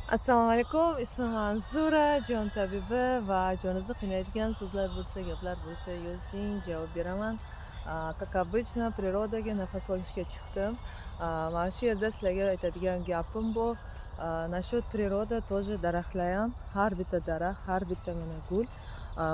Assalomu alaykum, ismim Manzura, jon tabibi va joningizni qiynaydigan so'zlar bo'lsa, gaplar bo'lsa, yozing, javob beraman. Как обычно, природа ga nafas olishga chiqdim. Mana shu yerda sizlarga aytadigan gapim bu. Насчет природа тоже, daraxtlar ham, har bitta daraxt, har bitta mana gul,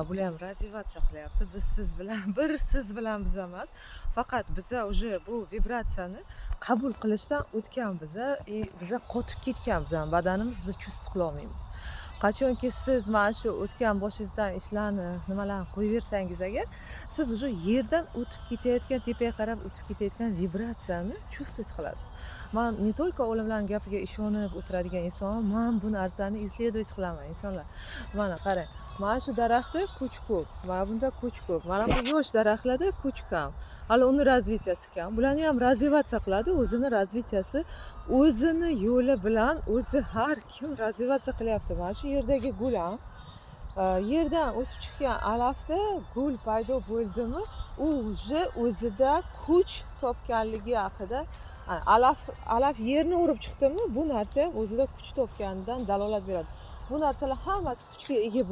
bular ham развиваться qilyapti. Biz siz bilan bir, siz bilan biz emas, faqat biza уже bu vibratsiyani qabul qilishdan o'tgan biza и biza qotib ketgan, bizani badanimiz, biz чувств qilolmaymiz. Qachonki siz mana shu o'tgan boshingizdan ishlarni, nimalarni qo'yaversangiz agar, siz уже yerdan o'tib ketayotgan, tepaga qarab o'tib ketayotgan vibratsiyani чувствовать qilasiz. Man не только olimlarni gapiga ishonib o'tiradigan insonman, man bu narsani исследовать qilaman, insonlar. Mana qarang, mana shu daraxtda kuch ko'p, mana bunda kuch ko'p, mana bu yosh daraxtlarda kuch kam, hali uni развития si kam. Bularni ham развиваться qiladi, o'zini развития si, o'zini yo'li bilan o'zi har kim развиваться qilyapti. Mana shu yerdagi gul ham yerdan o'sib chiqqan alafda gul paydo bo'ldimi, u уже o'zida kuch topganligi haqida, alaf yerni urib chiqdimi, bu narsa ham o'zida kuch topganidan dalolat beradi. Bu narsalar hammasi kuchga ega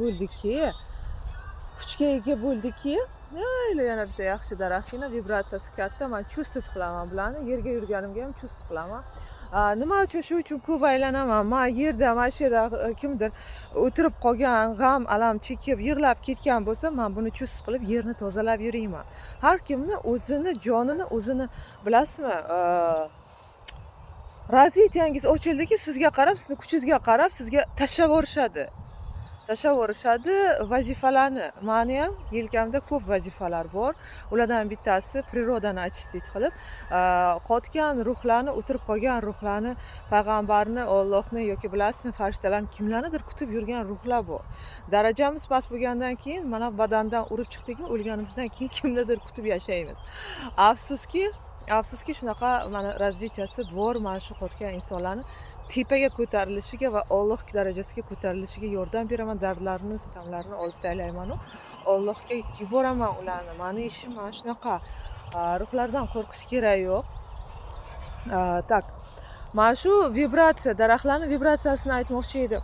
bo'ldiki. Mayli, yana bitta yaxshi daraxtgina, vibratsiyasi katta, man чувствовать qilaman bularni, yerga yurganimga ham чувств qilaman. Nima uchun? Shu uchun ko'p aylanaman man yerda. Mana shu yerda kimdir o'tirib qolgan, g'am alam chekib, yig'lab ketgan bo'lsa, man buni чувств qilib, yerni tozalab yuriyman. Har kimni o'zini jonini o'zini, bilasizmi, развития ngiz ochildiki, sizga qarab, sizni kuchingizga qarab, sizga tashlab yuborishadi vazifalarni. Mani ham yelkamda ko'p vazifalar bor. Ulardan bittasi природа ni очистить qilib, qotgan ruhlarni, o'tirib qolgan ruhlarni, payg'ambarni, Ollohni yoki, bilasizmi, farishtalarni, kimlarnidir kutib yurgan ruhlar bor. Darajamiz past bo'lgandan keyin, mana badandan urib chiqdikmi, o'lganimizdan keyin kimnidir kutib yashaymiz. Afsuski, shunaqa mana развития si bor. Mana shu qotgan insonlarni tepaga ko'tarilishiga va Olloh darajasiga ko'tarilishiga yordam beraman, dardlarini, sitamlarini olib tashlaymanu Ollohga yuboraman ularni. Mani ishim mana shunaqa. Ruhlardan qo'rqish kerak yo'q. Так, mana shu vibratsiya, daraxtlarni vibratsiyasini aytmoqchi edim.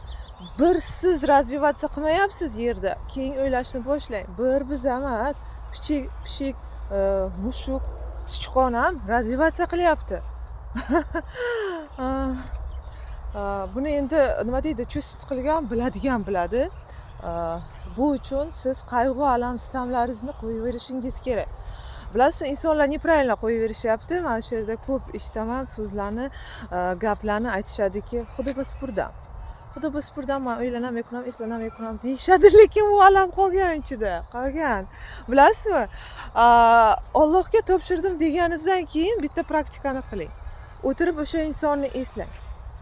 Bir siz развиваться qilmayapsiz yerda, keyin o'ylashni boshlang. Bir biz emas, pishik, mushuk, sichqon ham развиваться qilyapti. Buni endi, nima deydi, чувств qilgan, biladigan biladi. Bu uchun siz qayg'u, alam, sitamlaringizni qo'yaverishingiz kerak. Bilasizmi, insonlar неправильно qo'yaverishyapti. Mana shu yerda ko'p eshitaman so'zlarni, gaplarni, aytishadiki: "Xudo supurdan, Xudo supurdan, man o'ylanam kunam, eslanam kunam", deyishadi, lekin u alam qolgan, ichida qolgan. Bilasizmi, Ollohga topshirdim deganingizdan keyin bitta praktikani qiling: o'tirib o'sha insonni eslang.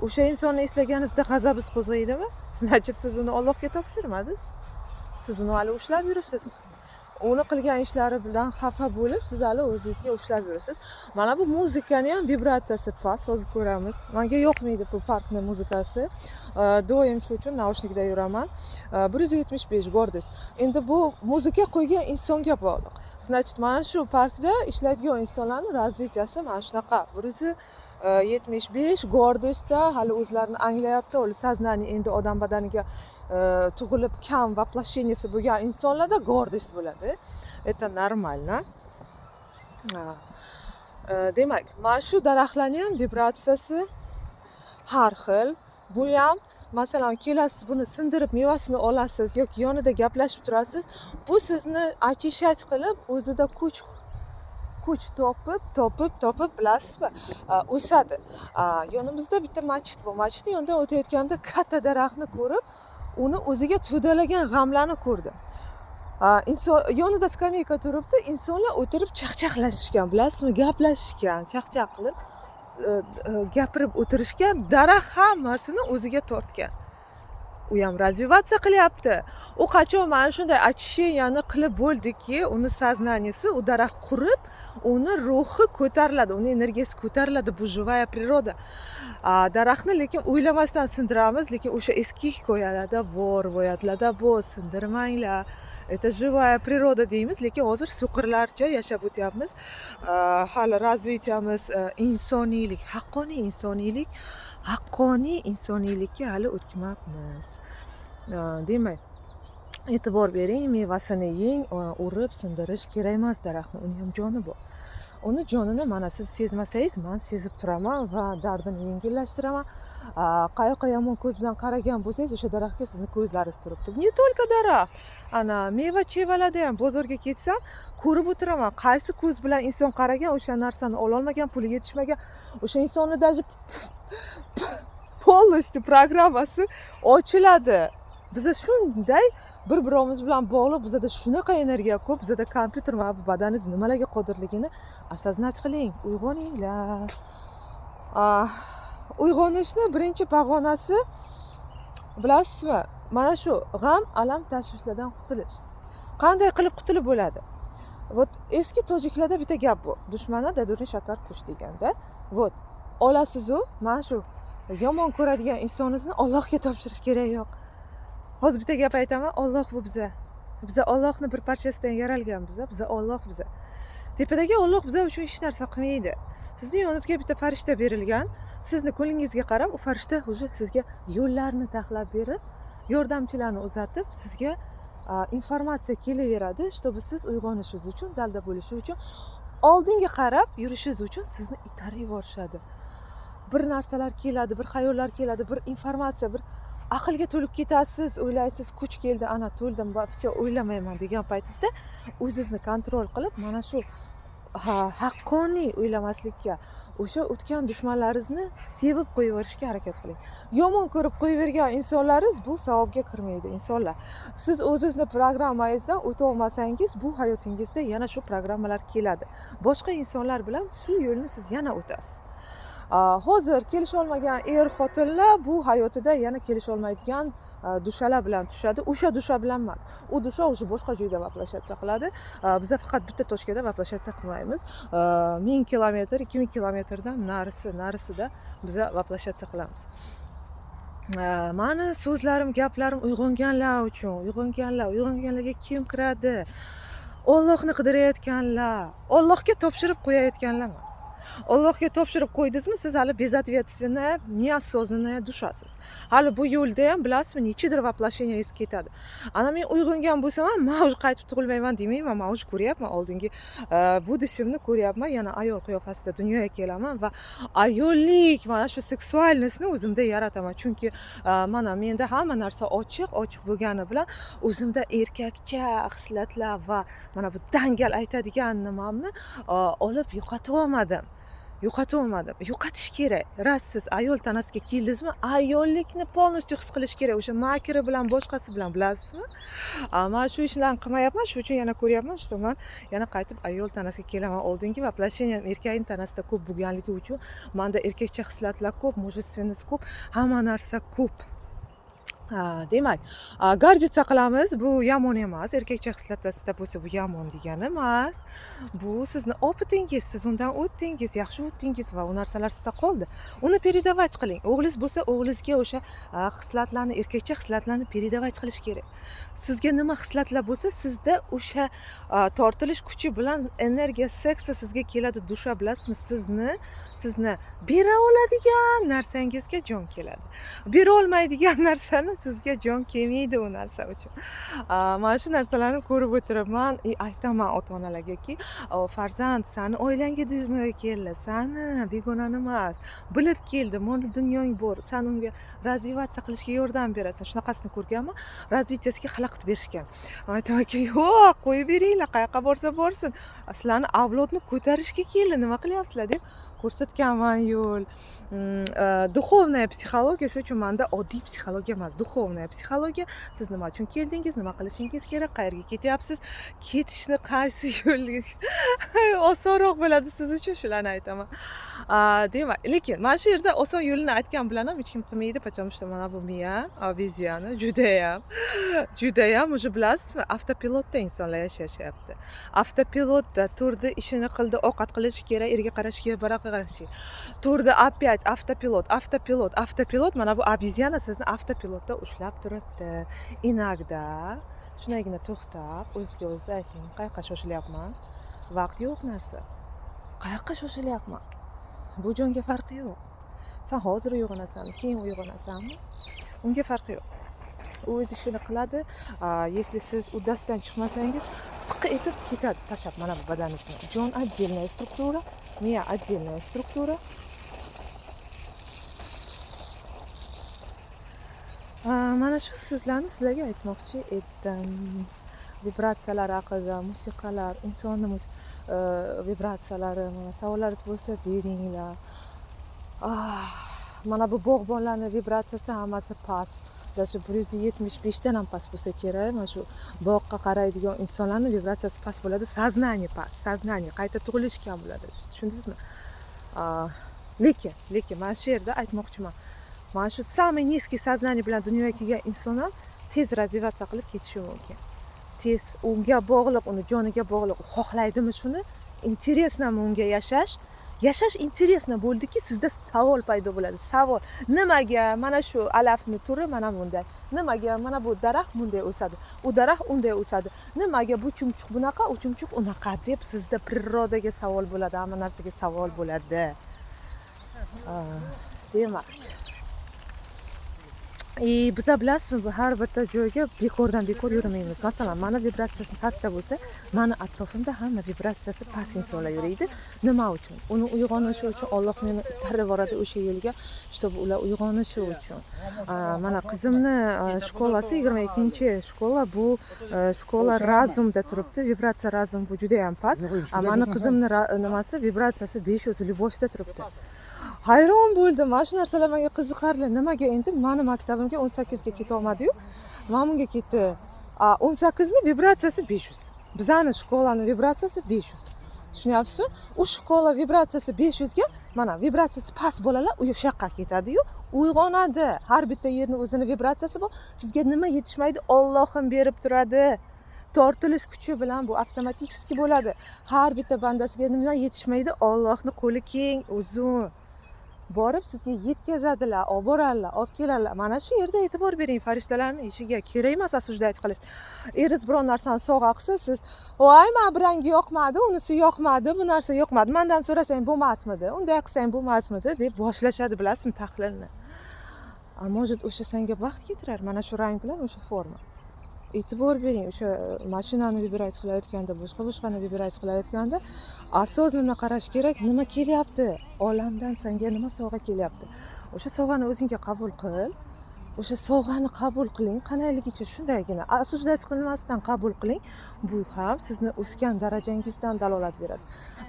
O'sha insonni eslaganingizda g'azabingiz qo'zg'aydimi, значит, siz uni Ollohga topshirmadingiz, siz uni hali ushlab yuribsiz. Uni qilgan ishlari bilan xafa bo'lib, siz hali o'zingizga ushlab yuribsiz. Mana bu muzikani ham vibratsiyasi past, hozir ko'ramiz. Manga yoqmaydi bu parkni muzikasi, doim shu uchun наушник da yuraman. 175 гордость. Endi bu muzika qo'ygan insonga bog'liq. Значит, mana shu parkda ishlaydigan insonlarni развития si mana shunaqa, 175 гордость da, hali o'zlarini anglayapti. Hali сознание endi odam badaniga tug'ilib, kam воплощение si bo'lgan insonlarda гордость bo'ladi, это нормально. Demak, mana shu daraxtlarni ham vibratsiyasi har xil. Bu ham, masalan, kelasiz, buni sindirib, mevasini olasiz yoki yonida gaplashib turasiz, bu sizni очищать qilib, o'zida kuch topib, bilasizmi, o'sadi. Yonimizda bitta masjid bor. Masjidni yonidan o'tayotganda katta daraxtni ko'rib, uni o'ziga to'dalagan g'amlarni ko'rdim. Inson yonida skameyka turibdi, insonlar o'tirib chaqchaqlashishgan, bilasizmi, gaplashishgan, chaqchaq qilib, gapirib o'tirishgan. Daraxt hammasini o'ziga tortgan. U ham развиваться qilyapti. U qachon mana shunday очищения ni qilib bo'ldiki, uni сознание si, u daraxt qurib, uni ruhi ko'tariladi, uni energiyasi ko'tariladi. Bu живая природа. Daraxtni lekin o'ylamasdan sindiramiz. Lekin o'sha eski hikoyalarda bor, rivoyatlarda bor, sindirmanglar, это живая природа deymiz. Lekin hozir so'qirlarcha yashab o'tyapmiz. Hali развития miz insoniylik, haqqoniy insoniylik, haqqoniy insoniylikka hali o'tmabmiz. Demak, e'tibor bering, mevasini yeng. Urib sindirish kerak emas daraxtni, uni ham joni bor. Uni jonini mana siz sezmasangiz, man sezib turaman va dardini yengillashtiraman. Qayoqqa yomon ko'z bilan qaragan bo'lsangiz, o'sha daraxtga sizni ko'zlaringiz turibdi. Не только daraxt, ana meva chevalarda ham bozorga ketsam, ko'rib o'tiraman, qaysi ko'z bilan inson qaragan, o'sha narsani ololmagan, puli yetishmagan. O'sha insonni даже полностью programmasi ochiladi. Biza shunday bir birimiz bilan bog'liq, bizada shunaqa energiya ko'p, bizada kompyuter, mana bu badaningiz nimalarga qodirligini осознать qiling, uyg'oninglar. Uyg'onishni birinchi pog'onasi, bilasizmi, mana shu g'am, alam, tashvishlardan qutulish. Qanday qilib qutulib bo'ladi? Вот eski tojiklarda bitta gap bor: "Душмана до дурни шакар куш" deganda. Вот olasizu, mana shu yomon ko'radigan insoningizni Ollohga topshirish kerak. Yo'q, hozir bitta gap aytaman. Olloh bu biza, biza Ollohni bir parchasidan yaralganmiz. Biza Olloh, biza tepadagi Olloh biza uchun hech narsa qilmaydi. Sizni yoningizga bitta farishta berilgan. Sizni ko'nglingizga qarab, u farishta уже sizga yo'llarni taxlab berib, yordamchilarni uzatib, sizga informatsiya kelaveradi, чтобы siz uyg'onishingiz uchun, dalda bo'lishi uchun, oldinga qarab yurishingiz uchun sizni itarib yuborishadi. Bir narsalar keladi, bir xayollar keladi, bir informatsiya, bir aqlga to'lib ketasiz, o'ylaysiz, kuch keldi, ana to'ldim va все, o'ylamayman degan paytingizda o'zingizni контроль qilib, mana shu haqqoniy o'ylamaslikka, o'sha o'tgan dushmanlaringizni sevib qo'yaverishga harakat qiling. Yomon ko'rib qo'yavergan insonlaringiz bu savobga kirmaydi insonlar. Siz o'zizni programmangizdan o'tolmasangiz, bu hayotingizda yana shu programmalar keladi, boshqa insonlar bilan shu yo'lni siz yana o'tasiz. Hozir kelisholmagan er xotinlar bu hayotida yana kelisholmaydigan душа lar bilan tushadi. O'sha душа bilan emas, u душа уже boshqa joyda воплощаться qiladi. Biza faqat bitta точка da воплощаться qilmaymiz. 1000 kilometr, 2000 kilometrdan narisi, narisida biza воплощаться qilamiz. Mani so'zlarim, gaplarim uyg'onganlar uchun. Uyg'onganlar, uyg'onganlarga kim kiradi? Ollohni qidirayotganlar, Ollohga topshirib qo'yayotganlar emas. Ollohga topshirib qo'ydingizmi, siz hali безответственная, неосознанная душа siz. Hali bu yo'lda ham, bilasizmi, nechidir воплощение ngiz ketadi. Ana men uyg'ongan bo'lsam ham, man уже qaytib tug'ilmayman demayman. Man уже ko'ryapman, oldingi будущем ni ko'ryapman. Yana ayol qiyofasida dunyoga kelaman va ayollik mana shu сексуальность ni o'zimda yarataman, chunki mana menda hamma narsa ochiq. Ochiq bo'lgani bilan o'zimda erkakcha xislatlar va mana bu dangal aytadigan nimamni olib yo'qotib olmadim, yo'qotib olmadim. Yo'qotish kerak. Раз siz ayol tanasiga keldingizmi, ayollikni полностью his qilish kerak, o'sha makri bilan, boshqasi bilan, bilasizmi. Man shu ishlarni qilmayapman, shu uchun yana ko'ryapman, что man yana qaytib ayol tanasiga kelaman. Oldingi воплощением erkakning tanasida ko'p bo'lganligi uchun manda erkakcha xislatlar ko'p, мужественность ko'p, hamma narsa ko'p. Demak, гордиться qilamiz, bu yomon emas. Erkakcha xislatlar sizda bo'lsa, bu yomon degani emas. Bu sizni опыт ingiz, siz undan o'tdingiz, yaxshi o'tdingiz va u narsalar sizda qoldi. Uni передавать qiling. O'g'lingiz bo'lsa, o'g'lingizga o'sha xislatlarni, erkakcha xislatlarni передавать qilish kerak. Sizga nima xislatlar bo'lsa, sizda o'sha tortilish kuchi bilan energiya seksa sizga keladi, душа, bilasizmi, sizni bera oladigan narsangizga jon keladi. Bera olmaydigan narsani sizga jon kelmaydi u narsa uchun. Mana shu narsalarni ko'rib o'tiribman и aytaman ota-onalargaki, farzand sani oilangga dunyoga keldi, sani begonani emas. Bilib keldi, mol dunyong bor, san unga развиваться qilishga yordam berasan. Shunaqasini ko'rganman, развития siga xalaqit berishgan. Man aytamanki, yo'q, qo'yib beringlar, qayoqqa borsa borsin. Sizlarni avlodni ko'tarishga keldi, nima qilyapsizlar deb. Ko'rsatganman yo'l. Духовная психология, shuning uchun manda oddiy psixologiya emas, духовная психология. Siz nima uchun keldingiz, nima qilishingiz kerak, qayerga ketyapsiz, ketishni qaysi yo'l osonroq bo'ladi siz uchun, shularni aytaman. Demak, lekin mana shu yerda oson yo'lini aytgan bilan ham hech kim qilmaydi, потому что mana bu miya обезьяна judayam, judayam, уже bilasizmi, avtopilotda insonlar yashashyapti. Avtopilotda turdi, ishini qildi, ovqat qilishi kerak, erga qarashi kerak, baraqa qarashi kerak. Turdi, опять avtopilot, avtopilot, avtopilot. Mana bu обезьяна sizni avtopilotda ushlab turibdi. Иногда shundaygina to'xtab, o'zizga o'ziz ayting: "Qayoqqa shoshilyapman? Vaqt yo'q narsa. Qayoqqa shoshilyapman? Bu jonga farqi yo'q. San hozir uyg'onasanmi, keyin uyg'onasanmi, unga farqi yo'q. U o'z ishini qiladi. Если siz uddasidan chiqmasangiz, piq etib ketadi tashlab mana bu badanisini. Jon отдельная структура, miya отдельная структура. Mana shu so'zlarni sizlarga aytmoqchi edim. Vibratsiyalar haqida, musiqalar, insonni vibratsiyalari, mana savollaringiz bo'lsa beringlar. Mana bu bog'bonlarni vibratsiyasi hammasi past. Даже 175 dan ham past bo'lsa kerak. Mana shu boqqa qaraydigan insonlarni vibratsiyasi past bo'ladi, сознание past, сознание qayta tug'ilishgan bo'ladi. Tushundingizmi? Lekin mana shu yerda aytmoqchiman. Mana shu самый низкий сознание bilan dunyoga kelgan inson ham tez развиваться qilib ketishi mumkin. Tez, unga bog'liq, uni joniga bog'liq. U xohlaydimi shuni? Интересно mi unga yashash? Yashash интересно bo'ldiki, sizda savol paydo bo'ladi. Savol: nimaga mana shu alafni turi mana bunday? Nimaga mana bu daraxt bunday o'sadi? U daraxt unday o'sadi. Nimaga bu chumchuq bunaqa, u chumchuq unaqa deb sizda природа ga savol bo'ladi, hamma narsaga savol bo'ladi. Demak, и biza, bilasizmi, bu har bitta joyga bekordan bekor yurmaymiz. Masalan, mani vibratsiyasi katta bo'lsa, mani atrofimda hamma vibratsiyasi past insonlar yuriydi. Nima uchun? Uni uyg'onishi uchun Olloh meni itarib yuboradi o'sha yo'lga, чтобы ular uyg'onishi uchun. Mana qizimni школа si 22 школа, bu школа разум da turibdi. Vibratsiya разум bu judayam past. Mani qizimni nimasi, vibratsiyasi 500, любовь da turibdi. Hayron bo'ldim. Mana shu narsalar menga qiziqarli. Nimaga endi mani maktabimga 18 ga ketolmadi-yu, mana bunga ketdi? 18 ni vibratsiyasi 500. Bizani школа ni vibratsiyasi 500. Tushunyapsizmi? U школа vibratsiyasi 500 ga, mana vibratsiyasi past bolalar o'sha yoqqa ketadi-yu, uyg'onadi. Har bitta yerni o'zini vibratsiyasi bor. Sizga nima yetishmaydi, Ollohim berib turadi. Tortilish kuchi bilan bu avtomatik bo'ladi. Har bitta bandasiga nima yetishmaydi, Ollohni qo'li keng, uzun. Borib sizga yetkazadilar, olib boradilar, olib keladilar. Mana shu yerda e'tibor bering farishtalarni ishiga. Kerak emas осуждать qilish. Eringiz biron narsani sovg'a qilsa, siz: "Voy, mana bu rangi yoqmadi, unisi yoqmadi, bu narsa yoqmadi, mandan so'rasang bo'lmasmidi, unday qilsang bo'lmasmidi", deb boshlashadi, bilasizmi, tahlilni. A может, o'sha senga baxt keltirar mana shu rang bilan o'sha forma. E'tibor bering, o'sha mashinani выбирать qilayotganda, boshqa boshqani выбирать qilayotganda осознанно qarash kerak, nima kelyapti olamdan, senga nima sovg'a kelyapti. O'sha sovg'ani o'zingga qabul qil, o'sha sovg'ani qabul qiling, qandayligicha shundaygina осуждать qilmasdan qabul qiling. Bu ham sizni o'sgan darajangizdan dalolat beradi.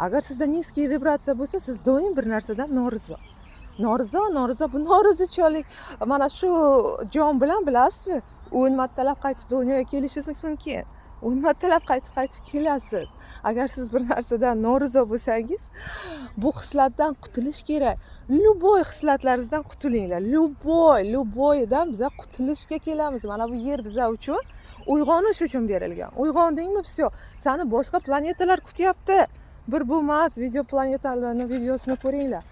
Agar sizda низкий vibratsiya bo'lsa, siz doim bir narsadan norizo, norizo, norizo. Bu norizicholik mana shu jon bilan, bilasizmi, 10 martalab qaytib dunyoga kelishingiz mumkin. 10 martalab qaytib qaytib kelasiz, agar siz bir narsadan norizo bo'lsangiz. Bu xislatdan qutulish kerak. Любой xislatlaringizdan qutulinglar, любой, любой dan biza qutulishga kelamiz. Mana bu yer biza uchun uyg'onish uchun berilgan. Uyg'ondingmi, все, sani boshqa planetalar kutyapti. Bir bu emas, video, planetalarni videosini ko'ringlar.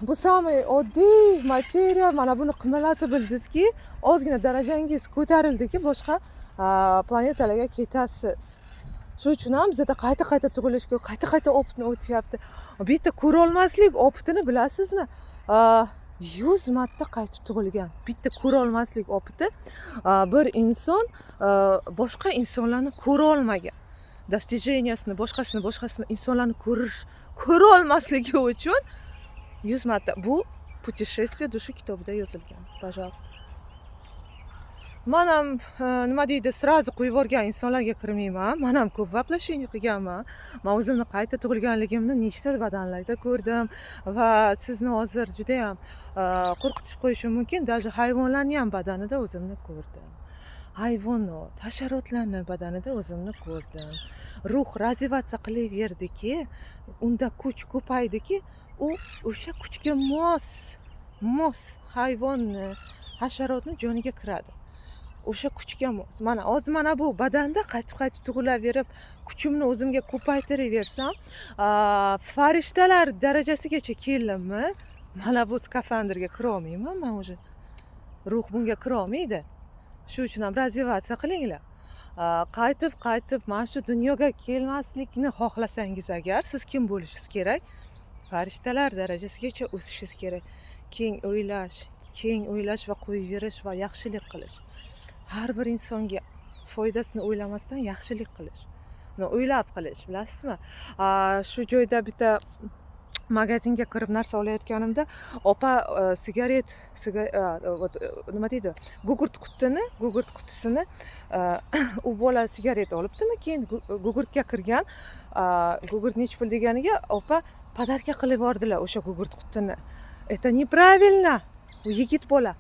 Bu самый oddiy materiya. Mana buni qimirlatib bildingizki, ozgina darajangiz ko'tarildiki, boshqa planetalarga ketasiz. Shuning uchun ham bizada qayta qayta tug'ilishga, qayta qayta опыт ni o'tyapti. Bitta ko'rolmaslik опыт ini, bilasizmi, 100 marta qaytib tug'ilgan. Bitta ko'rolmaslik опыт i, bir inson boshqa insonlarni ko'rolmagan, достижения sini, boshqasini, boshqasini, insonlarni ko'rolmasligi uchun 100 marta. Bu "Путешествие души" kitobida yozilgan, пожалуйста. Man ham nima deydi, сразу qo'yib yuborgan insonlarga kirmayman. Man ham ko'p воплощение qilganman. Man o'zimni qayta tug'ilganligimni nechta badanlarda ko'rdim va sizni hozir judayam qo'rqitib qo'yishim mumkin. Даже hayvonlarni ham badanida o'zimni ko'rdim. Hayvonot, hasharotlarni badanida o'zimni ko'rdim. Ruh развиваться qilaverdiki, unda kuch ko'paydiki, u o'sha kuchga mos hayvonni, hasharotni joniga kiradi. O'sha kuchga mos. Mana hozir mana bu badanda qaytib qaytib tug'ilaverib, kuchimni o'zimga ko'paytiraversam, farishtalar darajasigacha keldimmi, mana bu skafandrga kirolmayman man уже. Ruh bunga kirolmaydi. Shu uchun ham развиваться qilinglar. Qaytib qaytib mana shu dunyoga kelmaslikni xohlasangiz agar, siz kim bo'lishingiz kerak? Farishtalar darajasigacha o'sishingiz kerak. Keng o'ylash, keng o'ylash va qo'yib va yaxshilik qilish. Har bir insonga foydasini o'ylamasdan yaxshilik qilish. O'ylab qilish, bilasizmi? Shu joyda bitta magazinga kirib narsa olayotganimda opa sigaret, вот, nima deydi, gugurt qutisini u bola sigaret olibdimi, keyin gugurtga kirgan, gugurt nechi pul deganiga opa подарка qilib yubordilar o'sha gugurt qutini. Это неправильно. U yigit bola.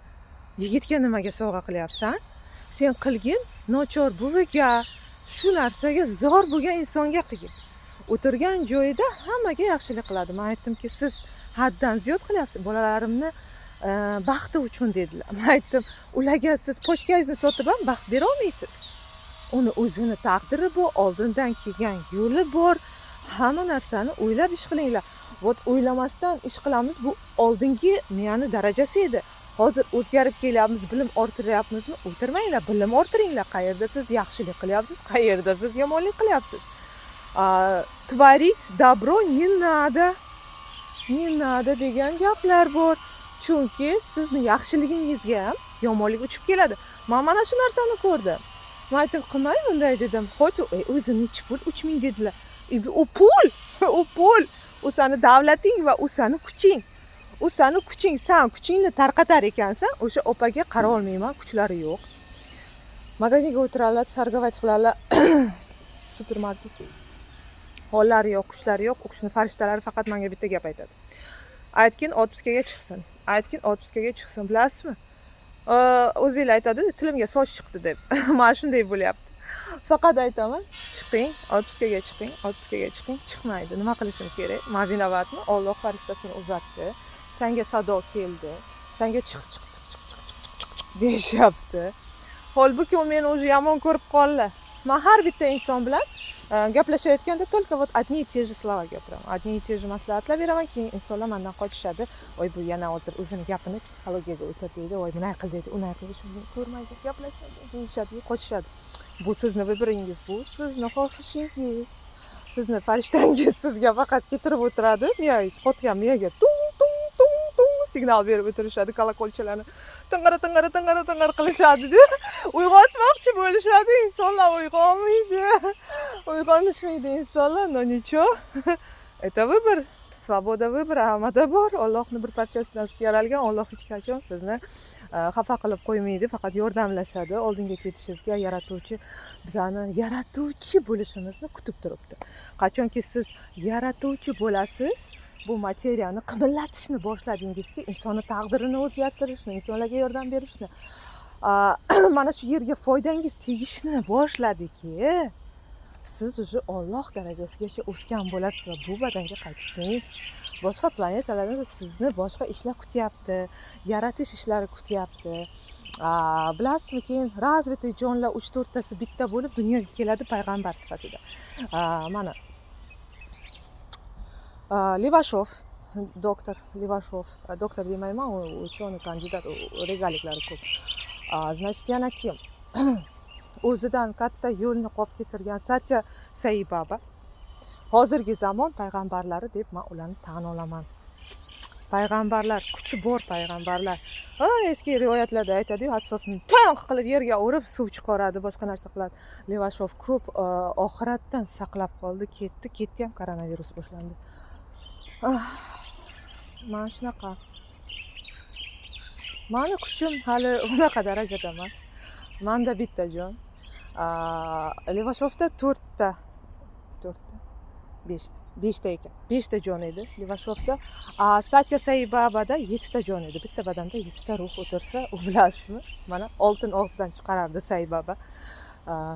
Yigitga nimaga sovg'a qilyapsan? Sen qilgin nochor buviga, shu narsaga zor bo'lgan insonga qilgin. O'tirgan joyida hammaga yaxshilik qiladi. Man aytdimki, siz haddan ziyod qilyapsiz, bolalarimni baxti uchun, dedilar. Man aytdim, ularga siz pochkangizni sotib ham baxt berolmaysiz. Uni o'zini taqdiri bor, oldindan kelgan yo'li bor. Hamma narsani o'ylab ish qilinglar. Вот, o'ylamasdan ish qilamiz, bu oldingi miyani darajasi edi. Hozir o'zgarib kelyapmiz, bilim orttiryapmizmi? O'tirmanglar, bilim orttiringlar. Qayerda siz yaxshilik qilyapsiz, qayerda siz yomonlik qilyapsiz? Творить добро не надо, не надо degan gaplar bor, chunki sizni yaxshiligingizga ham yomonlik uchib keladi. Man mana shu narsani ko'rdim. Man aytdim, qilmang bunday, dedim. Хоть o'zi nechi pul? 3000, dedilar. U pul, u pul, u sani davlating va u sani kuching, u sani kuching. San kuchingni tarqatar ekansan. O'sha opaga qarolmayman, kuchlari yo'q. Magazinga o'tiradilar, торговать qiladilar, supermarket. Hollari yo'q, kuchlari yo'q. U kishini farishtalari faqat menga bitta gap aytadi: aytgin, отпуска ga chiqsin, aytgin, отпуска ga chiqsin. Bilasizmi, o'zbeklar aytadi, tilimga soch chiqdi deb, mana shunday bo'lyapti. Faqat aytaman, chiqing, отпуска ga chiqing, отпуска ga chiqing. Chiqmaydi. Nima qilishim kerak? Man виноват mi? Olloh farishtasini uzatdi, sanga sado keldi, sanga chiq, chiq, chiq, chiq, chiq, chiq, chiq, chiq deyishyapti. Holbuki u meni уже yomon ko'rib qoldi. Man har bitta inson bilan gaplashayotganda только вот одни и те же слова gapiraman, одни и те же maslahatlar beraman. Keyin insonlar mandan qochishadi. Voy, bu yana hozir o'zini gapini psixologiyaga o'tadi, deydi. Voy, bunday qil deydi, unday qil, shuni ko'rmaydi, gaplashmaydi, deyishadi, qochishadi. Bu sizni выбор ingiz, bu sizni xohishingiz. Sizni farishtangiz sizga faqat ketirib o'tiradi. Miyangiz qotgan, miyaga tung tung tung tung signal berib o'tirishadi, колокольча larni ting'ir ting'ir ting'ir ting'ir qilishadi, uyg'otmoqchi bo'lishadi. Insonlar uyg'onmaydi, uyg'onishmaydi insonlar. Но ничего, это выбор, свобода выбора hammada bor. Ollohni bir parchasidan siz yaralgan. Olloh hech qachon sizni xafa qilib qo'ymaydi, faqat yordamlashadi oldinga ketishingizga. Yaratuvchi bizani yaratuvchi bo'lishimizni kutib turibdi. Qachonki siz yaratuvchi bo'lasiz, bu materiyani qimillatishni boshladingizki, insonni taqdirini o'zgartirishni, insonlarga yordam berishni, mana shu yerga foydangiz tegishni boshladiki, siz уже Olloh darajasigacha o'sgan bo'lasiz va bu badanga qaytishingiz, boshqa planetalarda sizni boshqa ishlar kutyapti, yaratish ishlari kutyapti. Bilasizmi, keyin развитый jonlar uch to'rttasi bitta bo'lib dunyoga keladi payg'ambar sifatida. Mana Levashov, doktor Levashov, doktor demayman, u ученый, kandidat, regaliklari ko'p. Значит, yana kim? O'zidan katta yo'lni qolib ketirgan Satya Sai Baba. Hozirgi zamon payg'ambarlari deb man ularni tan olaman. Payg'ambarlar, kuchi bor payg'ambarlar. Eski rivoyatlarda aytadiyu, assosini tang qilib yerga urib suv chiqaradi, boshqa narsa qiladi. Levashov ko'p oxiratdan saqlab qoldi, ketdi, ketdi ham koronavirus boshlandi. Mana shunaqa. Mani kuchim hali unaqa darajada emas. Manda bitta jon. Levashovda to'rtta, to'rtta, beshta, beshta ekan, beshta jon edi Levashovda. Satya Sai Babada yettita jon edi. Bitta badanda yettita ruh o'tirsa, u bilasizmi, mana oltin og'zidan chiqarardi Sai Baba.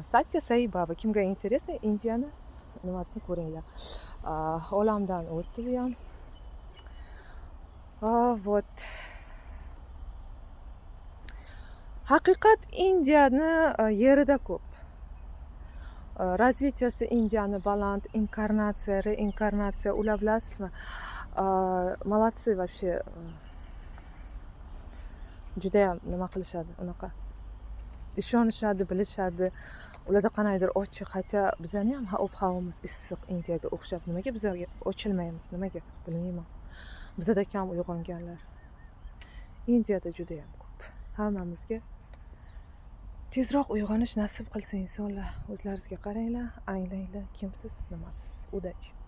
Satya Sai Baba, kimga интересно, Indiyani nimasini ko'ringlar. Olamdan o'tdi u ham. Вот, haqiqat Indiyani yerida ko'p. Развития si Indiyani baland, inkarnatsiya, reinkarnatsiya, ular, bilasizmi, молодцы вообще, judayam nima qilishadi, unaqa ishonishadi, bilishadi. Ularda qandaydir ochiq, хотя bizani ham ob havomiz issiq, Indiyaga o'xshab. Nimaga bizaga ochilmaymiz, nimaga, bilmayman. Bizada kam uyg'onganlar, Indiyada judayam ko'p. Hammamizga tezroq uyg'onish nasib qilsin, insonlar. O'zlaringizga qaranglar, anglanglar, kimsiz, nimasiz. Удачи!